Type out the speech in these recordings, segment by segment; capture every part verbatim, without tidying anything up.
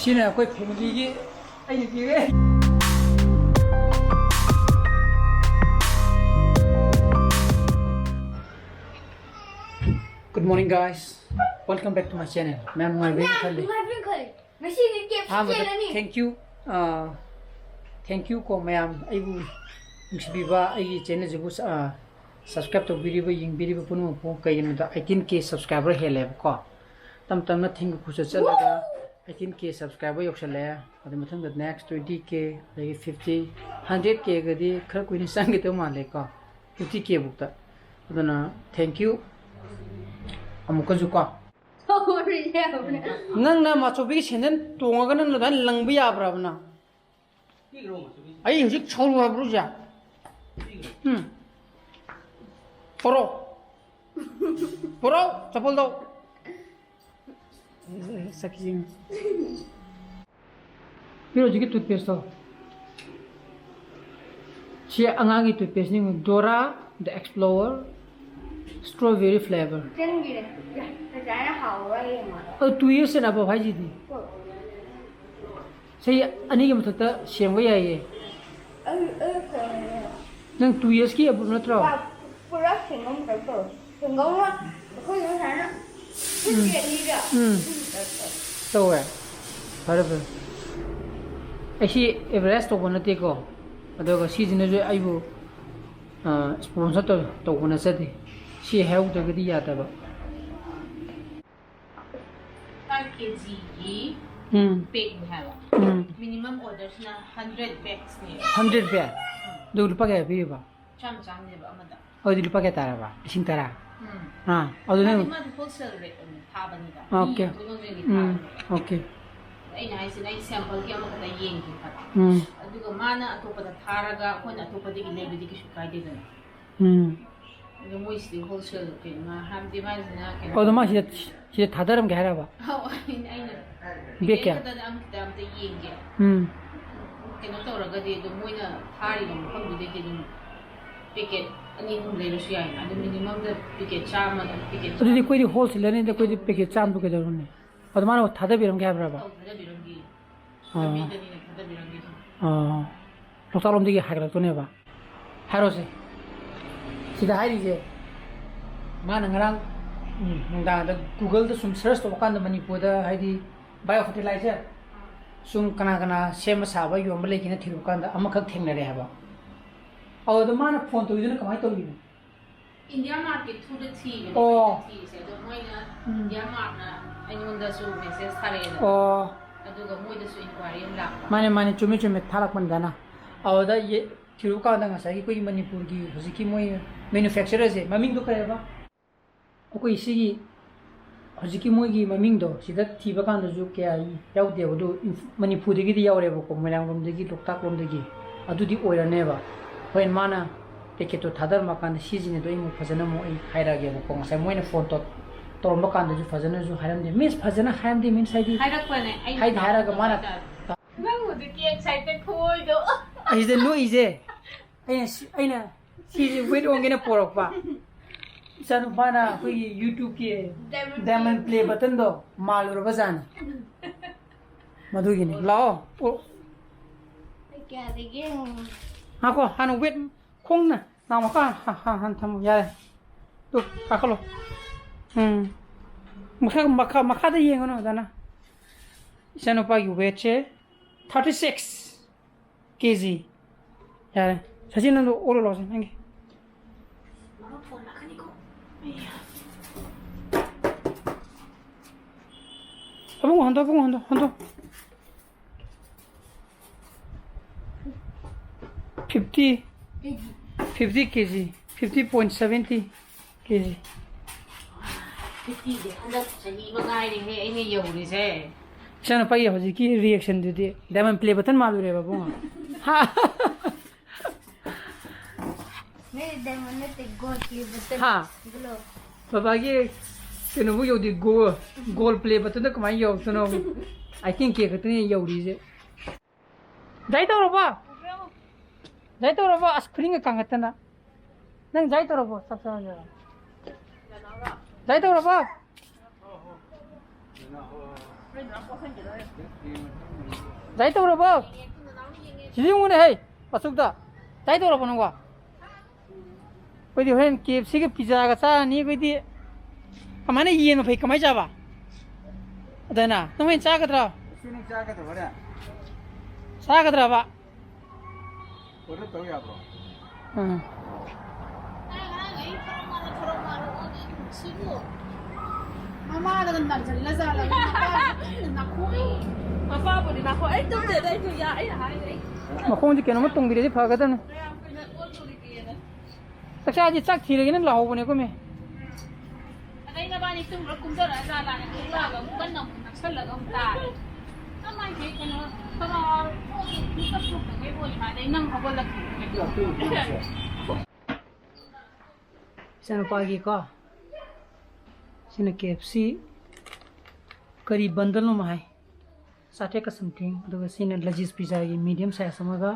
ꯁꯤꯅ ꯑꯩꯈꯣꯏ ꯐꯦꯃꯤꯂꯤꯒꯤ ꯑꯩꯅ ꯄꯤꯔꯦ꯫ Good morning, guys. Welcome back to my channel. ꯃꯌꯥꯝ ꯅꯨꯡꯉꯥꯏꯕꯤꯔꯤꯕ ꯈꯜꯂꯤ꯫ ꯅꯨꯡꯉꯥꯏꯕꯤꯔꯤꯕ ꯈꯜꯂꯤ꯫ ꯉꯁꯤꯗꯤ ꯀꯦꯞꯁꯤ ꯑꯍꯥꯟꯕꯗ ꯆꯦꯜꯂꯅꯤ꯫ Thank you, ꯑ, thank you ꯀꯣ ꯃꯌꯥꯝ, ꯑꯩꯕꯨ ꯅꯨꯡꯁꯤꯕꯤꯕ, ꯑꯩꯒꯤ ꯆꯦꯅꯦꯜꯁꯤꯕꯨ, ꯑ, subscribe ꯇꯧꯕꯤꯔꯤꯕ, ꯌꯦꯡꯕꯤꯔꯤꯕ ꯄꯨꯝꯅꯃꯛꯄꯨ꯫ ꯀꯩꯒꯤꯅꯣꯗ eighteen K subscriber ꯍꯦꯜꯂꯦꯕꯀꯣ꯫ ꯇꯞ ꯇꯞꯅ ꯊꯤꯡꯒ ꯈꯨꯠꯆꯠ ꯆꯠꯂꯒ eighteen K subscriber ꯌꯧꯁꯜꯂꯛꯑꯦ꯫ ꯑꯗꯨ ꯃꯊꯪꯗ next twenty K, ꯑꯗꯒꯤ fifty, hundred K ꯒꯗꯤ ꯈꯔ ꯀꯨꯏꯅ ꯆꯪꯒꯗꯧ ꯃꯥꯜꯂꯦꯀꯣ, fifty K ꯐꯥꯎꯗ꯫ ꯑꯗꯨꯅ thank you ꯑꯃꯨꯛꯀꯁꯨ ꯀꯣ꯫ ꯅꯪꯅ ꯃꯥꯆꯧꯕꯤꯒꯤ ꯁꯦꯟꯗꯟ ꯇꯣꯡꯉꯒ ꯅꯪꯅ ꯑꯗꯨꯃꯥꯏꯅ ꯂꯪꯕ ꯌꯥꯕ꯭ꯔꯕ ꯅꯪ? ꯑꯩ ꯍꯧꯖꯤꯛ ꯁꯧꯔꯨ ꯍꯥꯏꯕ꯭ꯔꯣ ꯁꯦ? ꯎꯝ꯫ ꯄꯣꯔꯣ꯫ ꯄꯣꯔꯣ, ꯆꯄꯜꯗꯣ꯫ ꯁꯛꯁꯤꯡ꯫ ꯄꯤꯔꯣ ꯍꯧꯖꯤꯛꯀꯤ toothpaste ꯇꯣ꯫ ꯁꯤ ꯑꯉꯥꯡꯒꯤ toothpaste ꯅꯤ, Dora the Explorer, strawberry flavor꯫ ꯆꯦꯟꯈꯤꯔꯦ꯫ ꯌꯥ, ꯐꯖꯅ ꯍꯥꯎꯕ꯭ꯔꯥ ꯌꯦꯡꯉꯣ꯫ ꯑꯗꯨ two years and above ꯍꯥꯏꯁꯤꯗꯤ꯫ ꯍꯣꯏ꯫ ꯆꯍꯤ ꯑꯅꯤꯒꯤ ꯃꯊꯛꯇ ꯁꯦꯝꯕ ꯌꯥꯏꯌꯦ꯫ ꯑꯩ, ꯑꯩ ꯀꯩꯅꯣꯅꯦ꯫ ꯅꯪ two years ꯀꯤ above ꯅꯠꯇ꯭ꯔꯣ? ꯄꯨꯔꯥ ꯁꯤꯡꯒꯝ ꯇꯥꯏꯞ ꯇꯧꯋꯦ꯫ ꯁꯤꯡꯒꯝꯒ ꯑꯩꯈꯣꯏ ꯉꯁꯥꯏꯅ ꯎꯝ꯫ ꯁꯤꯡꯒꯦ ꯑꯅꯤꯒ ꯎꯝ꯫ ꯑꯗꯨꯝ ꯇꯥꯏꯞ ꯇꯧꯋꯦ꯫ ꯇꯧꯋꯦ꯫ ꯐꯔꯦ, ꯐꯔꯦ꯫ ꯑꯩ ꯁꯤ advertise ꯇꯧꯕ ꯅꯠꯇꯦꯀꯣ꯫ ꯑꯗꯨꯒ ꯁꯤꯁꯤꯅꯁꯨ ꯑꯩꯕꯨ, ꯑ, sponsor ꯇꯧ-, ꯇꯧꯕ ꯅꯠꯆꯗꯦ꯫ ꯁꯤ ꯍꯥꯏꯍꯧꯗ꯭ꯔꯒꯗꯤ ꯌꯥꯗꯕ꯫ Five K G ꯒꯤ ꯎꯝ꯫ Pack ꯅꯤ ꯍꯥꯏꯕ꯫ ꯎꯝ꯫ Minimum order ꯁꯤꯅ hundred packs ꯅꯦ꯫ Hundred pack? ꯑꯗꯨ ꯂꯨꯄꯥ ꯀꯌꯥ ꯄꯤꯔꯤꯕ? ꯆꯥꯝ ꯆꯥꯝꯅꯦꯕ ꯑꯃꯗ꯫ ꯑꯗꯨꯗꯤ ꯂꯨꯄꯥ ꯀꯌꯥ ꯇꯥꯔꯕ? ꯂꯤꯁꯤꯡ ꯇꯔꯥ? ꯎꯝ꯫ ꯑꯥ, ꯑꯗꯨ ꯃꯥꯗꯤ, ꯅꯪ ꯃꯥꯗꯤ wholesale rate ꯑꯣꯏꯅ ꯊꯥꯕꯅꯤꯗ꯫ ꯑꯣꯀꯦ꯫ ꯃꯤ ꯌꯣꯟꯊꯣꯛ ꯌꯣꯟꯁꯤꯟꯒꯤ ꯎꯝ, ꯊꯥꯕꯅꯦꯕ꯫ ꯑꯣꯀꯦ꯫ ꯑꯩꯅ ꯍꯥꯏꯁꯤꯅ ꯑꯩ sample ꯒꯤ ꯑꯃꯈꯛꯇ ꯌꯦꯡꯒꯦ ꯈꯟꯕ꯫ ꯎꯝ꯫ ꯑꯗꯨꯒ ꯃꯥꯅ ꯑꯇꯣꯞꯄꯗ ꯊꯥꯔꯒ ꯑꯩꯈꯣꯏꯅ ꯑꯇꯣꯞꯄꯗꯒꯤ ꯂꯩꯕꯗꯤ ꯀꯩꯁꯨ ꯀꯥꯏꯗꯦꯗꯅ꯫ ꯎꯝ꯫ ꯑꯗꯣ ꯃꯣꯏꯁꯤꯗꯤ wholesale ꯀꯩꯅꯣ ꯃꯥ ꯍꯥꯏꯕꯗꯤ ꯃꯥꯁꯤꯅ ꯀꯩꯅꯣ ꯑꯣ, ꯑꯗꯣ ꯃꯥ ꯁꯤꯗ, ꯁꯤꯗ ꯊꯥꯗꯔꯝꯒꯦ ꯍꯥꯏꯔꯕ? ꯑꯧ, ꯑꯩꯅ, ꯑꯩꯅ bag ꯀꯌꯥ? ꯑꯩ ꯈꯛꯇꯗ ꯑꯝ-, ꯈꯤꯇ ꯑꯝꯇ ꯌꯦꯡꯒꯦ꯫ ꯎꯝ꯫ ꯀꯩꯅꯣ ꯇꯧꯔꯒꯗꯤ ꯑꯗꯨꯝ ꯃꯣꯏꯅ ꯊꯥꯔꯤꯕ ꯃꯐꯝꯗꯨꯗꯒꯤ ꯑꯗꯨꯝ packet ꯑꯅꯤ ꯑꯍꯨꯝ ꯂꯩꯔꯁꯨ ꯌꯥꯏꯅ꯫ ꯑꯗꯨ minimum ꯗ packet ꯆꯥꯝꯃ ꯑꯗꯨꯝ packet ꯑꯗꯨꯗꯤ ꯑꯩꯈꯣꯏꯗꯤ wholesaler ꯅꯤꯗ ꯑꯩꯈꯣꯏꯗꯤ packet ꯆꯥꯝꯃꯗꯣ ꯀꯩꯗꯧꯔꯨꯅꯤ? ꯑꯗꯣ ꯃꯥꯅ ꯊꯥꯗꯕꯤꯔꯝꯒꯦ ꯍꯥꯏꯕ꯭ꯔꯕ? ꯑꯧ, ꯊꯥꯗꯕꯤꯔꯝꯒꯦ꯫ ꯑꯥ꯫ ꯂꯝꯕꯤꯗꯅꯤꯅ ꯊꯥꯗꯕꯤꯔꯝꯒꯦ꯫ ꯑꯥ꯫ ꯂꯣꯛꯇꯥꯛ ꯂꯣꯝꯗꯒꯤ ꯍꯥꯏꯒꯠꯂꯛꯇꯣꯏꯅꯦꯕ꯫ ꯍꯥꯏꯔꯣꯁꯦ꯫ ꯁꯤꯗ ꯍꯥꯏꯔꯤꯁꯦ, ꯃꯥꯅ ꯉꯔꯥꯡ, ꯎꯝ, ꯅꯨꯡꯗꯥꯡꯗ Google-ꯗ ꯁꯨꯝ search ꯇꯧꯕ ꯀꯥꯟꯗ ꯃꯅꯤꯄꯨꯔꯗ ꯍꯥꯏꯗꯤ bio fertilizer ꯁꯨꯝ ꯀꯅꯥ ꯀꯅꯥ ꯁꯦꯝꯕ ꯁꯥꯕ ꯌꯣꯟꯕ ꯂꯩꯒꯦꯅ ꯊꯤꯔꯨꯕ ꯀꯥꯟꯗ ꯑꯃꯈꯛ ꯊꯦꯡꯅꯔꯦ ꯍꯥꯏꯕ꯫ ꯑꯗꯨꯗ ꯃꯥꯅ phone ꯇꯧꯔꯤꯗꯨꯅ ꯀꯃꯥꯏꯅ ꯇꯧꯔꯤꯅꯣ? India Mart-ꯀꯤ through-ꯗ ꯊꯤꯕꯅꯦ ꯑꯣ꯫ ꯑꯩꯅ ꯊꯤꯔꯤꯁꯦ꯫ ꯑꯗꯣ ꯃꯣꯏꯅ ꯎꯝ꯫ India Mart-ꯅ ꯑꯩꯉꯣꯟꯗꯁꯨ message ꯊꯥꯔꯛꯑꯦꯗꯅ꯫ ꯑꯣ꯫ ꯑꯗꯨꯒ ꯃꯣꯏꯗꯁꯨ inquiry ꯑꯃ ꯂꯥꯛꯄ꯫ ꯃꯥꯅꯦ, ꯃꯥꯅꯦ, ꯆꯨꯝꯃꯦ, ꯆꯨꯝꯃꯦ, ꯊꯥꯔꯛꯄꯅꯤꯗꯅ꯫ ꯑꯗꯨꯗ ꯌꯦ-, ꯊꯤꯔꯨꯕ ꯀꯥꯟꯗ ꯉꯁꯥꯏꯒꯤ ꯑꯩꯈꯣꯏꯒꯤ ꯃꯅꯤꯄꯨꯔꯒꯤ ꯍꯧꯖꯤꯛꯀꯤ ꯃꯣꯏ manufacturer-ꯁꯦ, ꯃꯃꯤꯡꯗꯣ ꯀꯔꯤ ꯍꯥꯏꯕ? ꯑꯩꯈꯣꯏ ꯁꯤꯒꯤ ꯍꯧꯖꯤꯛꯀꯤ ꯃꯣꯏꯒꯤ ꯃꯃꯤꯡꯗꯣ ꯁꯤꯗ ꯊꯤꯕ ꯀꯥꯟꯗꯁꯨ ꯀꯌꯥ ꯌꯥꯎꯗꯦꯕ, ꯑꯗꯨ ꯏꯝꯐ-, ꯃꯅꯤꯄꯨꯔꯗꯒꯤꯗꯤ ꯌꯥꯎꯔꯦꯕꯀꯣ, ꯃꯣꯏꯔꯥꯡꯂꯣꯝꯗꯒꯤ, ꯂꯣꯛꯇꯥꯛ ꯂꯣꯝꯗꯒꯤ꯫ ꯑꯗꯨꯗꯤ ꯑꯣꯏꯔꯅꯦꯕ꯫ ꯍꯣꯔꯦꯟ ꯃꯥꯅ packet-ꯇꯣ ꯊꯥꯗꯔꯝꯃꯀꯥꯟꯗ ꯁꯤꯖꯤꯟꯅꯗꯣ ꯑꯩ ꯑꯃꯨꯛ ꯐꯖꯅ ꯑꯃꯨꯛ ꯑꯩ ꯍꯥꯏꯔꯛꯑꯒꯦꯕꯀꯣ꯫ ꯉꯁꯥꯏ ꯃꯣꯏꯅ phone ꯇꯧ-, ꯇꯧꯔꯝꯕ ꯀꯥꯟꯗꯁꯨ ꯐꯖꯅꯁꯨ ꯍꯥꯏꯔꯝꯗꯦ꯫ Miss, ꯐꯖꯅ ꯍꯥꯏꯔꯝꯗꯦ, miss, ꯍꯥꯏꯗꯤ ꯍꯥꯏꯔꯛꯄꯅꯦ, ꯑꯩꯅ ꯍꯥꯏꯗꯤ ꯍꯥꯏꯔꯒ ꯃꯥꯅ ꯍꯥꯏꯇꯥꯔꯦ꯫ ꯅꯪ ꯍꯧꯖꯤꯛꯀꯤ excited ꯈꯨꯑꯣꯏꯗꯣ꯫ ꯑꯩꯁꯤꯗ ꯅꯣꯛꯏꯁꯦ꯫ ꯑꯩꯅ ꯁꯤ-, ꯑꯩꯅ ꯁꯤꯁꯦ weight ꯑꯣꯟꯒꯦꯅ ꯄꯣꯔꯛꯄ꯫ ꯏꯆꯥꯅꯨꯄꯥꯅ ꯑꯩꯈꯣꯏꯒꯤ YouTube-ꯀꯤ diamond play button-ꯗꯣ ꯃꯥꯜꯂꯨꯔꯕ ꯖꯥꯠꯅꯤ꯫ ꯃꯗꯨꯒꯤꯅꯤ꯫ ꯂꯥꯛꯑꯣ꯫ ꯑꯣ꯫ ꯑꯩ ꯀꯌꯥꯗꯒꯤ ꯌꯦꯡꯉꯨ? ꯉꯥꯏꯈꯣ, ꯍꯥꯟꯅ weight ꯈꯣꯡꯅ ꯅꯥ ꯃꯈꯥ ꯍꯥ-, ꯍꯥ-, ꯍꯥꯟꯅ ꯊꯝꯃꯨ꯫ ꯌꯥꯔꯦ꯫ ꯇꯨ, ꯀꯥꯈꯠꯂꯣ꯫ ꯎꯝ꯫ ꯃꯈꯥ, ꯃꯈꯥ, ꯃꯈꯥꯗ ꯌꯦꯡꯉꯨꯅꯨ, ꯗꯥꯅꯥ꯫ ꯏꯆꯥꯅꯨꯄꯥꯒꯤ weight-ꯁꯦ thirty six K G꯫ ꯌꯥꯔꯦ꯫ ꯁꯆꯤꯟ, ꯅꯪꯗꯣ ꯑꯣꯜꯂꯣ ꯂꯥꯎꯁꯦ, ꯅꯪꯒꯤ꯫ ꯑꯕꯨꯡꯉꯣ, ꯍꯟꯗꯣ, ꯑꯕꯨꯡꯉꯣ, ꯍꯟꯗꯣ, ꯍꯟꯗꯣ꯫ Fifty, fifty K G, fifty point seventy K G꯫ Fifty-ꯁꯦ ꯍꯟꯗꯛ ꯆꯍꯤ ꯃꯉꯥꯏꯔꯦꯍꯦ ꯑꯩꯅ ꯌꯧꯔꯤꯁꯦ꯫ ꯏꯆꯥꯅꯨꯄꯥꯒꯤ ꯍꯧꯖꯤꯛꯀꯤ reaction-ꯗꯨꯗꯤ diamond play button ꯃꯥꯜꯂꯨꯔꯦꯕ, ꯏꯕꯨꯡꯉꯣ꯫ ꯍꯥ? ꯅꯣꯏ diamond ꯅꯠꯇꯦ, gold play button꯫ ꯍꯥ? Glow꯫ ꯕꯕꯥꯒꯤ ꯀꯩꯅꯣꯕꯨ ꯌꯧꯗꯦ, gold, gold play button-ꯗ ꯀꯃꯥꯏꯅ ꯌꯧꯔꯛꯇꯣꯏꯅꯣ? Icing cake ꯈꯛꯇꯅꯦ ꯌꯧꯔꯤꯁꯦ꯫ ꯗꯥꯏ ꯇꯧꯔꯕꯣ? ꯗꯥꯏ ꯇꯧꯔꯕꯣ? ꯑꯁ, ꯈꯨꯅꯤꯡꯒ ꯀꯥꯡꯈꯠꯇꯅ꯫ ꯅꯪ ꯗꯥꯏ ꯇꯧꯔꯕꯣ? ꯆꯥꯛ ꯆꯥꯔꯕꯣ? ꯗꯥꯏ ꯇꯧꯔꯕꯣ? ꯗꯥꯏ ꯇꯧꯔꯕꯣ? ꯁꯤꯗꯤ ꯌꯦꯡꯉꯨꯅꯦ, ꯍꯩ, ꯑꯆꯨꯛꯇ꯫ ꯗꯥꯏ ꯇꯧꯔꯕꯣ ꯅꯪꯕꯣ? ꯑꯩꯈꯣꯏꯗꯤ ꯍꯣꯔꯦꯟ ꯀꯦ ꯑꯦꯐ ꯁꯤꯒ ꯄꯤꯖꯥꯒ ꯆꯥꯔꯅꯤ ꯑꯩꯈꯣꯏꯗꯤ꯫ ꯀꯃꯥꯏꯅ ꯌꯦꯟ ꯃꯐꯩ ꯀꯃꯥꯏꯅ ꯆꯥꯕ? ꯑꯗꯨꯅ ꯅꯪ ꯍꯣꯔꯦꯟ ꯆꯥꯒꯗ꯭ꯔꯣ? ꯏꯆꯦ, ꯅꯪ ꯆꯥꯒꯗ꯭ꯔꯣ ꯍꯣꯔꯦꯟ? ꯆꯥꯒꯗ꯭ꯔꯕ? ꯑꯣꯔꯗꯔ ꯇꯧ ꯌꯥꯕ꯭ꯔꯣ? ꯎꯝ꯫ ꯃꯃꯥꯗꯒ ꯅꯟꯁꯤꯜꯂ ꯆꯥꯔꯒ ꯃꯄꯥꯗ ꯀꯟꯅ ꯅꯥꯈꯣꯛꯏ꯫ ꯃꯄꯥꯕꯨꯗꯤ ꯅꯥꯈꯣꯛ-, ꯑꯩ ꯇꯨꯝꯗꯦꯗ, ꯑꯩꯁꯨ ꯌꯥ-, ꯑꯩꯅ ꯍꯥꯏꯔꯦ, ꯑꯩ ꯃꯈꯣꯡꯁꯦ ꯀꯩꯅꯣꯝꯃ ꯇꯣꯡꯕꯤꯔꯗꯤ ꯐꯒꯗꯕꯅꯤ꯫ ꯀꯌꯥꯝ ꯀꯨꯏꯅ ꯑꯣꯟꯗꯣꯔꯤꯒꯦꯅ꯫ ꯆꯥꯛꯆꯥꯁꯤ ꯆꯥꯛ ꯊꯤꯔꯒꯦꯅ ꯂꯥꯛꯍꯧꯕꯅꯦ ꯑꯩꯈꯣꯏ ꯃꯦꯝ꯫ ꯑꯗꯩ ꯅꯕꯥꯅꯤ ꯇꯨꯝꯈ꯭ꯔ ꯀꯨꯝꯊꯔꯛꯑ ꯖꯥꯠꯂꯥꯅ ꯊꯣꯛꯂꯛꯑꯒ ꯑꯃꯨꯛ ꯀꯟꯅ ꯑꯃꯨꯛ ꯅꯛꯁꯜꯂꯒ ꯑꯃꯨꯛ ꯇꯥꯔꯦ꯫ ꯀꯃꯥꯏꯅ ꯀꯩꯅꯣ ꯈꯔ ꯃꯤꯀꯞ ꯊꯣꯛꯇꯉꯩ ꯑꯣꯏ ꯃꯥꯜꯂꯦ, ꯅꯪ ꯍꯧꯒꯠꯂꯛꯇ꯭ꯔꯤꯉꯩꯗ꯫ ꯏꯆꯥꯅꯨꯄꯥꯒꯤꯀꯣ, ꯁꯤꯅ ꯀꯦ ꯑꯦꯐ ꯁꯤ ꯀꯔꯤ ꯕꯟꯗꯜ ꯑꯃ ꯍꯥꯏ, ꯆꯥꯇ꯭ꯔꯦꯠꯀ something, ꯑꯗꯨꯒ ꯁꯤꯅ ꯂꯖꯤꯖ ꯄꯤꯖꯥꯒꯤ medium size ꯑꯃꯒ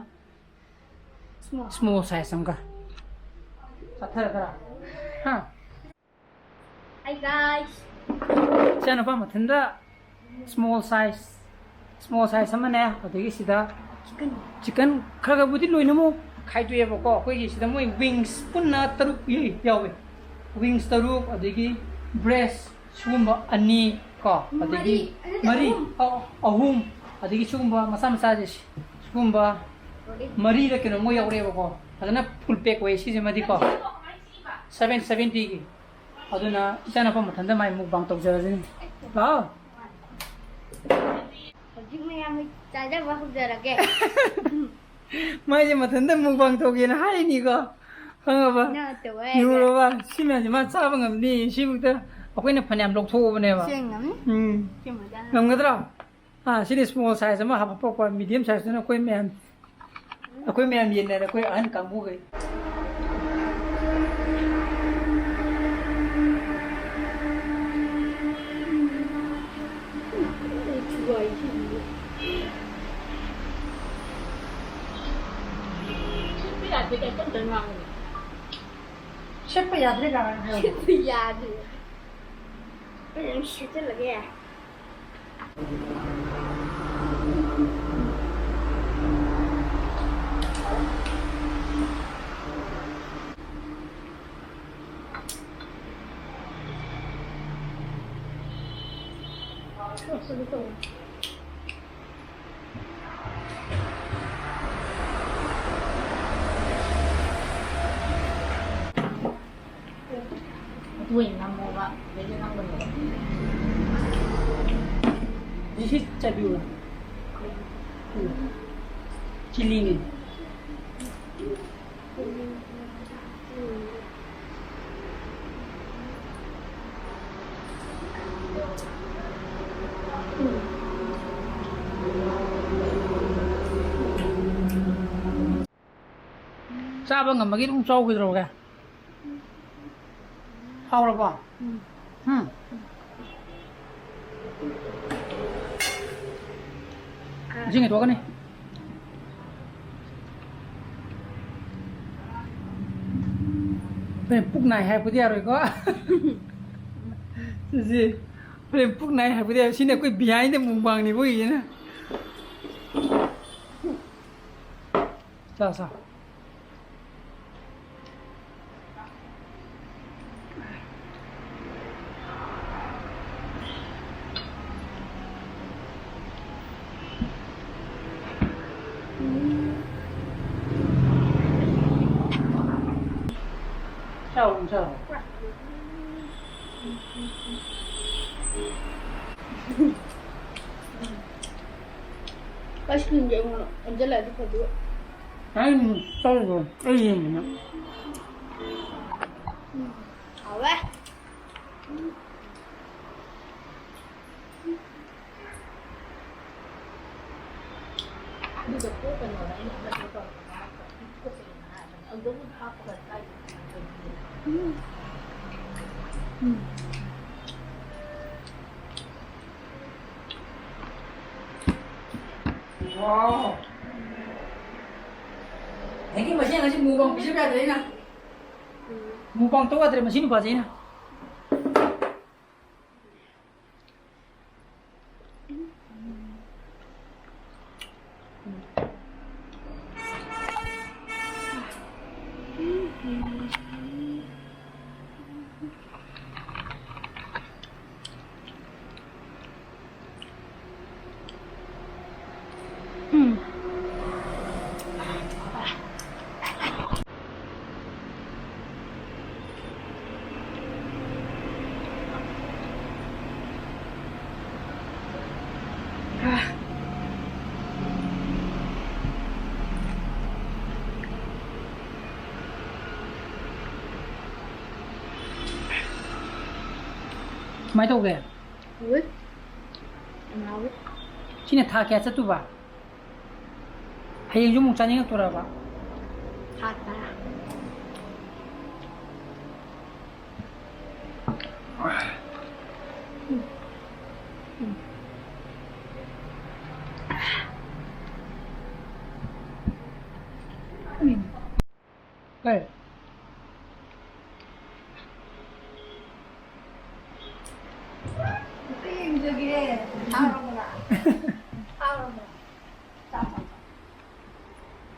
small size ꯑꯃꯒ꯫ ꯆꯥꯊꯔꯗ꯭ꯔꯥ? ꯍꯥ? Hi guys. ꯏꯆꯥꯅꯨꯄꯥ ꯃꯊꯟꯗ small size, small size ꯑꯃꯅꯦ, ꯑꯗꯒꯤ ꯁꯤꯗ chicken, chicken ꯈꯔ ꯈꯔꯕꯨꯗꯤ ꯂꯣꯏꯅꯃꯛ ꯈꯥꯏꯗꯣꯛꯑꯦꯕꯀꯣ꯫ ꯑꯩꯈꯣꯏꯒꯤ ꯁꯤꯗ ꯃꯣꯏ wings ꯄꯨꯟꯅ ꯇꯔꯨꯛ ꯌꯥꯎꯋꯦ꯫ Wings ꯇꯔꯨꯛ, ꯑꯗꯒꯤ breast ꯁꯤꯒꯨꯝꯕ ꯑꯅꯤ ꯀꯣ, ꯑꯗꯒꯤ ꯃꯔꯤ, ꯃꯔꯤ, ꯑꯍꯨꯝ꯫ ꯑ-, ꯑꯍꯨꯝ, ꯑꯗꯒꯤ ꯁꯤꯒꯨꯝꯕ ꯃꯆꯥ ꯃꯆꯥꯁꯦ, ꯁꯤꯒꯨꯝꯕ ꯃꯔꯤꯔ ꯀꯩꯅꯣꯝ ꯃꯣꯏ ꯌꯥꯎꯔꯛꯑꯦꯕꯀꯣ꯫ ꯐꯖꯅ full pack ꯑꯣꯏ ꯁꯤꯁꯤꯃꯗꯤꯀꯣ, seven seventyꯒꯤ꯫ ꯑꯗꯨꯅ ꯏꯆꯥꯅꯨꯄꯥ ꯃꯊꯟꯇ ꯃꯥꯏ mukbang ꯇꯧꯖꯔꯁꯤꯅꯤ꯫ ꯂꯥꯛꯑꯣ꯫ ꯍꯧꯖꯤꯛ ꯃꯌꯥꯝ ꯆꯥꯖꯕ ꯍꯧꯖꯔꯒꯦ꯫ ꯃꯥꯏꯁꯦ ꯃꯊꯟꯇ mukbang ꯇꯧꯒꯦꯅ ꯍꯥꯏꯅꯤꯀꯣ, ꯈꯪꯉꯕ? ꯅꯠꯇꯦ, ꯋꯥꯏ, ꯌꯦꯡꯉꯨꯔꯕ? ꯁꯤ ꯃꯌꯥꯝꯁꯦ ꯃꯥ ꯆꯥꯕ ꯉꯝꯅꯤ꯫ ꯁꯤꯕꯨꯛꯇ ꯑꯩꯈꯣꯏꯅ ꯐꯅꯌꯥꯝ ꯂꯧꯊꯣꯛꯑꯕꯅꯦꯕ꯫ ꯁꯤ ꯉꯝꯅꯤ꯫ ꯎꯝ꯫ ꯁꯤ ꯃꯖꯥ꯫ ꯉꯝꯒꯗ꯭ꯔꯣ? ꯑꯥ, ꯁꯤꯗꯤ small size ꯑꯃ ꯍꯥꯄꯛꯄ, medium sizeꯇꯨꯅ ꯑꯩꯈꯣꯏ ꯃꯌꯥꯝ, ꯑꯩꯈꯣꯏ ꯃꯌꯥꯝ ꯌꯦꯟꯅꯔꯦ, ꯑꯩꯈꯣꯏ ꯑꯍꯟ ꯀꯥꯡꯕꯨꯈꯩ꯫ ꯁꯦꯠꯄ ꯌꯥꯗ꯭ꯔꯦ ꯀꯥꯏꯅ ꯍꯥꯏꯌꯣ꯫ ꯁꯦꯠꯄ ꯌꯥꯗ꯭ꯔꯦ꯫ ꯑꯩ ꯑꯗꯨꯝ ꯁꯦꯠꯆꯜꯂꯒꯦ꯫ ꯑꯗꯨ ꯑꯣꯏꯅ ꯅꯝꯃꯣꯕ, ꯑꯗꯩꯗ ꯅꯝꯒꯅꯣꯕ꯫ ꯁꯤ ꯆꯥꯕꯤꯌꯨꯔꯥ? ꯎꯝ꯫ ꯆꯤꯂꯤꯅꯦ꯫ ꯆꯥꯕ ꯉꯝꯃꯒꯤ ꯑꯗꯨꯝ ꯆꯥꯎ ꯀꯩꯗꯧꯔꯒꯦ? ꯍꯥꯎꯔꯕꯣ? ꯎꯝ꯫ ꯎꯝ꯫ ꯏꯁꯤꯡ ꯍꯩꯗꯣꯛꯀꯅꯤ꯫ ꯍꯣꯔꯦꯟ ꯄꯨꯛ ꯅꯥꯏ ꯍꯥꯏꯔꯛꯄꯗꯤ ꯌꯥꯔꯣꯏꯀꯣ꯫ ꯁꯤꯁꯦ ꯍꯣꯔꯦꯟ ꯄꯨꯛ ꯅꯥꯏ ꯍꯥꯏꯔꯛꯄꯗꯤ ꯌꯥꯔꯣꯏ꯫ ꯁꯤꯅ ꯑꯩꯈꯣꯏ behind ꯃꯨꯛꯕꯥꯡꯅꯦꯕ ꯑꯣꯏꯔꯤꯁꯤꯅ꯫ ꯆꯥ, ꯆꯥ꯫ ꯆꯥꯎ, ꯆꯥꯎ꯫ ꯑꯩꯁ ꯀ꯭ꯔꯤꯝꯁꯦ ꯑꯩꯉꯣꯟꯗ ꯑꯣꯟꯁꯤꯜꯂꯛꯑꯗꯤ ꯐꯗꯣꯏꯕ꯫ ꯑꯩ ꯆꯥꯔꯤꯗꯣ ꯑꯩ ꯌꯦꯡꯕꯅꯦ꯫ ꯎꯝ, ꯍꯥꯎꯋꯦ꯫ ꯑꯗꯨꯒ ꯀꯣꯛꯀꯅꯣꯅ ꯑꯩꯅ ꯑꯃꯗꯣ ꯇꯧꯔꯒ ꯀꯣꯛꯀꯅꯣꯅ ꯍꯥꯏꯕꯅꯦ꯫ ꯑꯗꯨꯗꯕꯨ ꯍꯥꯞꯄꯒ ꯀꯥꯏꯗ ꯎꯝ꯫ ꯎꯝ꯫ Wow! ꯑꯩꯒꯤ ꯃꯁꯦꯟ ꯑꯁꯤ mukbang ꯄꯤꯖꯕ ꯌꯥꯗ꯭ꯔꯦ ꯑꯩꯅ꯫ ꯎꯝ꯫ Mukbang ꯇꯧ ꯌꯥꯗ꯭ꯔꯦ ꯃꯁꯤ ꯅꯨꯄꯥꯁꯦ ꯑꯩꯅ꯫ ꯎꯝ꯫ ꯀꯃꯥꯏ ꯇꯧꯒꯦ? ꯍꯥꯎꯋꯤ꯫ ꯌꯥꯝ ꯍꯥꯎꯋꯤ꯫ ꯁꯤꯅ ꯊꯥ ꯀꯌꯥ ꯆꯠꯇꯨꯕ? ꯍꯌꯦꯡꯁꯨ ꯑꯃꯨꯛ ꯆꯥꯅꯤꯡꯉꯛꯇꯣꯔꯕ? ꯊꯥ ꯇꯔꯥ꯫ ꯀꯩ? ꯑꯝꯇ ꯌꯦꯡꯖꯒꯦ꯫ ꯊꯥꯔꯕ꯭ꯔꯥ? ꯊꯥꯔꯕ꯭ꯔꯥ? ꯆꯥ, ꯆꯥ, ꯆꯥ꯫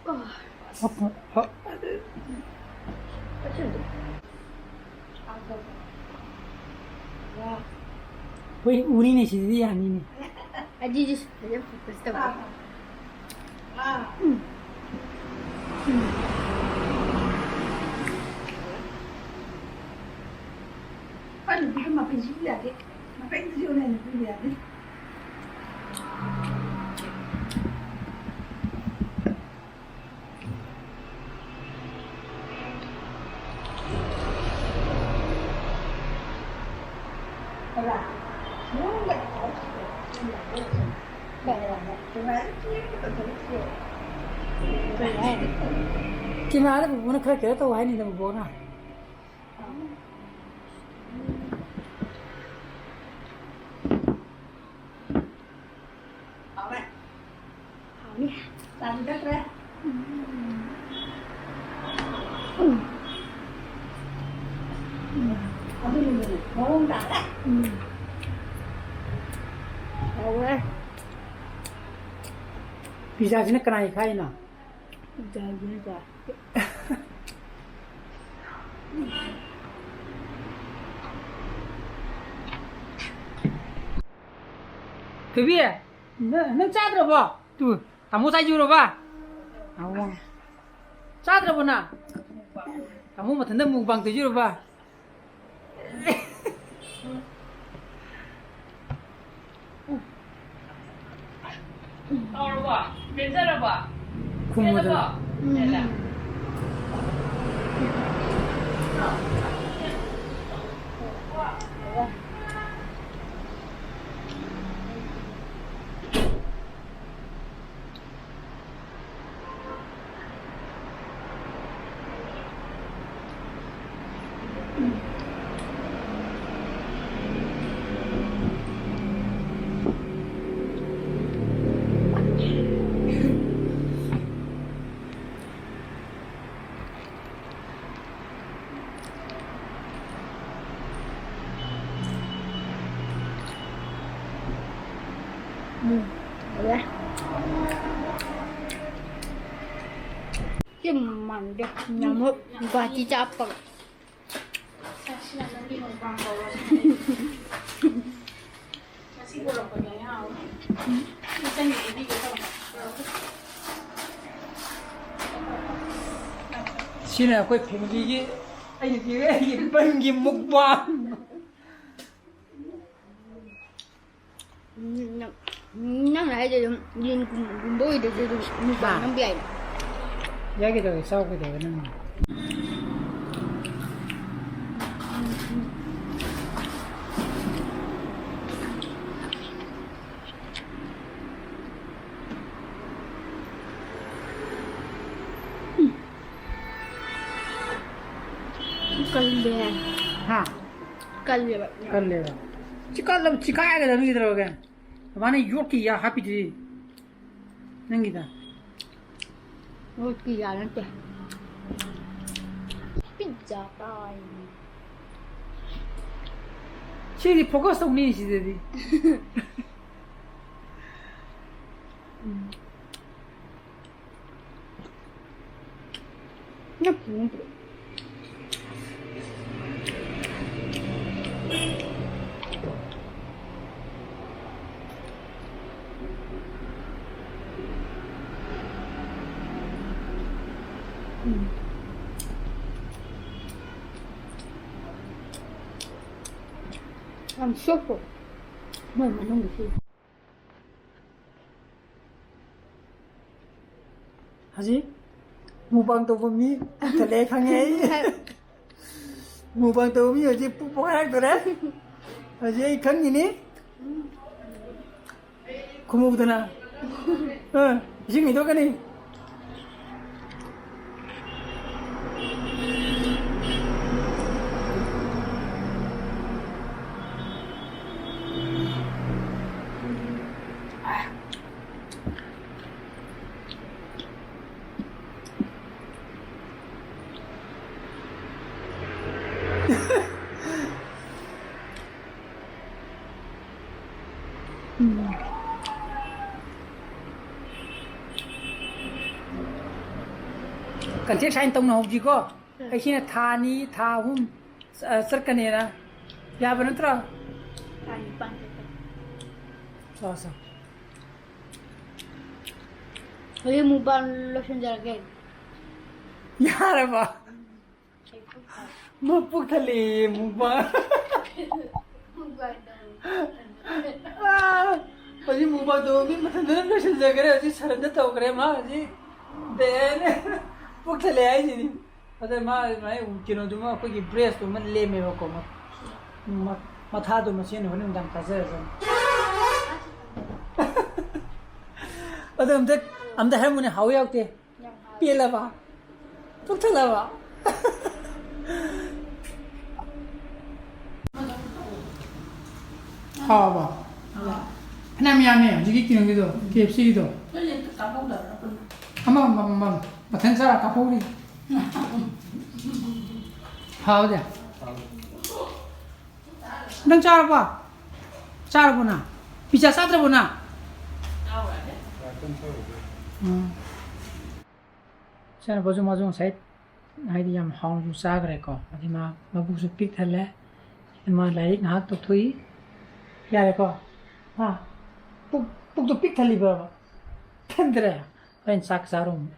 ꯑꯣ꯫ ꯍꯣ, ꯍꯣ, ꯍꯣ꯫ ꯆꯥ, ꯆꯥ, ꯆꯥ꯫ ꯋꯥ꯫ ꯍꯣꯏ, ꯎꯔꯤꯅꯦ, ꯁꯤꯗꯤ ꯌꯥꯅꯤꯅꯦ꯫ ꯑꯗꯨꯗꯤ ꯐꯖꯅ focus ꯇꯧ꯫ ꯑꯥ꯫ ꯑꯥ꯫ ꯎꯝ꯫ ꯎꯝ꯫ ꯑ, ꯅꯨꯄꯤꯗꯣ ꯃꯄꯩꯁꯨ ꯌꯥꯗꯦ꯫ ꯃꯄꯩꯗꯨꯁꯨ ꯌꯥꯗꯦ, ꯅꯨꯄꯤꯗꯨ ꯌꯥꯗꯦ꯫ ꯀꯦꯃꯦꯔꯥꯗ ꯄꯨꯄꯨꯅ ꯈꯔ ꯀꯩꯅꯣ ꯇꯧ ꯍꯥꯏꯅꯤꯗ, ꯄꯨꯄꯨꯅ꯫ ꯍꯥꯎꯔꯦ꯫ ꯍꯥꯎꯅꯤ꯫ ꯆꯥꯗꯤ ꯊꯛꯇ꯭ꯔꯦ꯫ ꯎꯝ꯫ ꯎꯝ꯫ ꯑꯗꯨꯅꯤ, ꯑꯗꯨꯅꯤ꯫ ꯃꯑꯣꯡ ꯇꯥꯔꯦ꯫ ꯎꯝ꯫ ꯍꯥꯎꯔꯦ꯫ ꯄꯤꯖꯥꯁꯤꯅ ꯀꯅꯥꯒꯤ ꯈꯥꯛꯏꯅꯣ? ꯄꯤꯖꯥꯁꯤꯅ ꯆꯥꯏ꯫ ꯊꯣꯏꯕꯤ, ꯅ-, ꯅꯪ ꯆꯥꯗ꯭ꯔꯕꯣ? ꯇꯨ, ꯇꯥꯃꯣ ꯆꯥꯏꯖꯨꯔꯕ? ꯇꯥꯃꯣ꯫ ꯆꯥꯗ꯭ꯔꯕꯣ ꯅꯪ? ꯇꯥꯃꯣ ꯃꯊꯟꯇ ꯃꯨꯛꯕꯥꯡ ꯇꯧꯖꯨꯔꯕ? ꯍꯥꯎꯔꯕꯣ? ꯄꯦꯟꯖꯔꯕꯣ? ꯈꯨꯝꯃꯨꯗꯅ꯫ ꯄꯦꯜꯂꯕꯣ? ꯄꯦꯜꯂꯦ꯫ ꯎꯝ, ꯍꯥꯎꯔꯦ꯫ ꯁꯤ ꯃꯥꯟꯗꯦ꯫ ꯅꯃꯨꯛ ꯒꯨꯍꯥꯇꯤ ꯆꯠꯄꯒ꯫ ꯁꯤꯅ ꯑꯩꯈꯣꯏ ꯐꯦꯃꯤꯂꯤꯒꯤ, ꯑꯩꯅ ꯄꯤꯔꯦ ꯑꯩꯒꯤ ꯕꯟꯒꯤ ꯃꯨꯛꯕꯥꯡ꯫ ꯎꯝ, ꯅꯪ, ꯅꯪꯅ ꯍꯥꯏꯗꯣ ꯑꯗꯨꯝ ꯌꯦꯟ ꯒꯨꯝ-, ꯒꯨꯝꯕ ꯑꯣꯏꯗ꯭ꯔꯁꯨ ꯑꯗꯨꯝ ꯃꯨꯛꯕꯥꯡ ꯍꯥ? ꯅꯝꯕ ꯌꯥꯏꯅ꯫ ꯌꯥꯏ, ꯀꯩꯗꯧꯔꯒꯦ? ꯆꯥꯎ, ꯀꯩꯗꯧꯔꯒꯦ ꯅꯪ? ꯀꯜꯂꯦ꯫ ꯍꯥ? ꯀꯜꯂꯦꯕ꯫ ꯀꯜꯂꯦꯕ꯫ ꯆꯤꯛꯀꯜꯂꯕ ꯆꯤꯛꯈꯥꯏꯒꯗꯕꯅꯤ ꯀꯩꯗꯧꯔꯒꯦ? ꯑꯗꯨꯃꯥꯏꯅ ꯌꯣꯠꯀꯤ ꯌꯥ ꯍꯥꯞꯄꯤꯗꯨꯗꯤ ꯅꯪꯒꯤꯗ꯫ ꯌꯣꯠꯀꯤ ꯌꯥ ꯅꯠꯇꯦ꯫ ꯄꯤꯖꯥ ꯇꯥꯏ꯫ ꯁꯤꯗꯤ focus ꯇꯧꯅꯤ ꯁꯤꯗꯗꯤ꯫ ꯎꯝ꯫ ꯅꯠꯇꯦ, ꯅꯠꯇꯦ꯫ ꯎꯝ꯫ ꯌꯥꯝ soft ꯑꯣꯏ꯫ ꯃꯣꯏ ꯃꯅꯨꯡꯒꯤꯁꯤ꯫ ꯍꯧꯖꯤꯛ mukbang ꯇꯧꯕ ꯃꯤ ꯄꯨꯛ ꯊꯜꯂꯦ ꯈꯪꯉꯦ ꯑꯩ꯫ Mukbang ꯇꯧꯕ ꯃꯤ ꯍꯧꯖꯤꯛ ꯄꯨꯛ ꯄꯣꯛꯈꯥꯏꯔꯛꯇꯣꯔꯦ꯫ ꯍꯧꯖꯤꯛ ꯑꯩ ꯈꯪꯉꯤꯅꯤ꯫ ꯈꯨꯝꯃꯨꯗꯅ꯫ ꯑ, ꯏꯁꯤꯡ ꯍꯩꯗꯣꯛꯀꯅꯤ꯫ Contract sign ꯇꯧꯅꯍꯧꯁꯤꯀꯣ꯫ ꯑꯩꯁꯤꯅ ꯊꯥ ꯑꯅꯤ, ꯊꯥ ꯑꯍꯨꯝ, ꯑ, ꯆꯠꯀꯅꯦꯅ꯫ ꯌꯥꯕ ꯅꯠꯇ꯭ꯔꯣ? ꯊꯥ ꯅꯤꯄꯥꯟ ꯆꯠꯀꯅꯤ꯫ ꯆꯣ, ꯆꯣ꯫ ꯍꯧꯖꯤꯛ mukbang ꯂꯣꯏꯁꯤꯟꯖꯔꯒꯦ꯫ ꯌꯥꯔꯕ? ꯃꯥ ꯄꯨꯛ ꯊꯜꯂꯦꯌꯦ, mukbang꯫ ꯑꯥ, ꯍꯧꯖꯤꯛ mukbang ꯇꯧꯕ ꯃꯤ ꯃꯊꯟꯇꯅ ꯂꯣꯏꯁꯤꯟꯖꯈ꯭ꯔꯦ꯫ ꯍꯧꯖꯤꯛ ꯁꯔꯟꯗ ꯇꯧꯈ꯭ꯔꯦ꯫ ꯃꯥ ꯍꯧꯖꯤꯛ ꯗꯦꯟ ꯄꯨꯛ ꯊꯜꯂꯦ ꯍꯥꯏꯁꯤꯅꯤ꯫ ꯑꯗ ꯃꯥ, ꯃꯥꯏ ꯀꯩꯅꯣꯗꯨꯃ, ꯑꯩꯈꯣꯏꯒꯤ breastꯇꯨꯃ ꯂꯦꯝꯃꯦꯕꯀꯣ꯫ ꯃ-, ꯃ-, ꯃꯊꯥꯗꯨꯃ ꯁꯦꯝꯅ ꯍꯣꯔꯦꯟ ꯅꯨꯡꯗꯥꯡ ꯆꯥꯖꯔꯁꯅꯤ꯫ ꯑꯗꯣ ꯑꯝꯇ, ꯑꯝꯇ ꯍꯥꯏꯔꯝꯃꯨꯅꯦ, ꯍꯥꯎ ꯌꯥꯎꯗꯦ꯫ ꯄꯦꯜꯂꯕ? ꯄꯨꯛ ꯊꯜꯂꯕ? ꯍꯥꯎꯕ? ꯐꯅꯌꯥꯝ ꯌꯥꯝꯃꯦ ꯍꯧꯖꯤꯛꯀꯤ ꯀꯩꯅꯣꯒꯤꯗꯣ, KFCꯒꯤꯗꯣ꯫ ꯑꯃ, ꯑꯃ, ꯑꯃ, ꯃꯊꯟ ꯆꯥꯔ ꯀꯥꯞꯍꯧꯔꯤ꯫ ꯍꯥꯎꯗꯦ? ꯅꯪ ꯆꯥꯔꯕꯣ? ꯆꯥꯔꯕꯣ ꯅꯪ? Pizza ꯆꯥꯗ꯭ꯔꯕꯣ ꯅꯪ? ꯎꯝ꯫ ꯏꯆꯥꯅꯨꯄꯥꯁꯨ ꯃꯥꯁꯨ ꯉꯁꯥꯏ ꯍꯥꯏꯗꯤ ꯌꯥꯝ ꯍꯥꯎꯅꯁꯨ ꯆꯥꯈ꯭ꯔꯦꯀꯣ꯫ ꯑꯗꯩ ꯃꯥ ꯃꯕꯨꯛꯁꯨ ꯄꯤꯛ ꯊꯜꯂꯦ꯫ ꯃꯥ ꯂꯥꯏꯔꯤꯛ ꯉꯥꯏꯍꯥꯛ ꯇꯧꯊꯣꯛꯏ꯫ ꯌꯥꯔꯦꯀꯣ? ꯍꯥ? ꯄꯨꯛ, ꯄꯨꯛꯇꯣ ꯄꯤꯛ ꯊꯜꯂꯤꯕ꯭ꯔꯕ? ꯊꯟꯗ꯭ꯔꯦ? ꯍꯣꯔꯦꯟ ꯆꯥꯛ ꯆꯥꯔꯣ ꯑꯃꯨꯛ꯫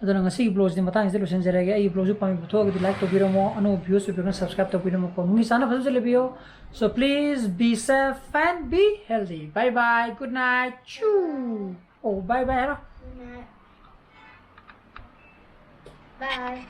ꯑꯗꯨꯅ ꯉꯁꯤꯒꯤ vlogꯁꯤꯗꯤ ꯃꯇꯥꯡꯁꯤꯗ ꯂꯣꯏꯁꯤꯟꯖꯔꯒꯦ꯫ ꯑꯩꯒꯤ vlogꯁꯨ ꯄꯥꯝꯕꯤꯕ ꯊꯣꯛꯑꯒꯗꯤ like ꯇꯧꯕꯤꯔꯝꯃꯣ, ꯑꯅꯧꯕ viewersꯁꯨ ꯄꯤꯔꯝꯃꯣ, ꯅꯨꯡꯉꯤ ꯆꯥꯟꯅ ꯐꯖꯅ ꯂꯩꯕꯤꯌꯣ꯫ So please be safe and be healthy. Bye bye, good night. Choo. Oh, bye bye ꯍꯥꯏꯔꯣ꯫ Bye.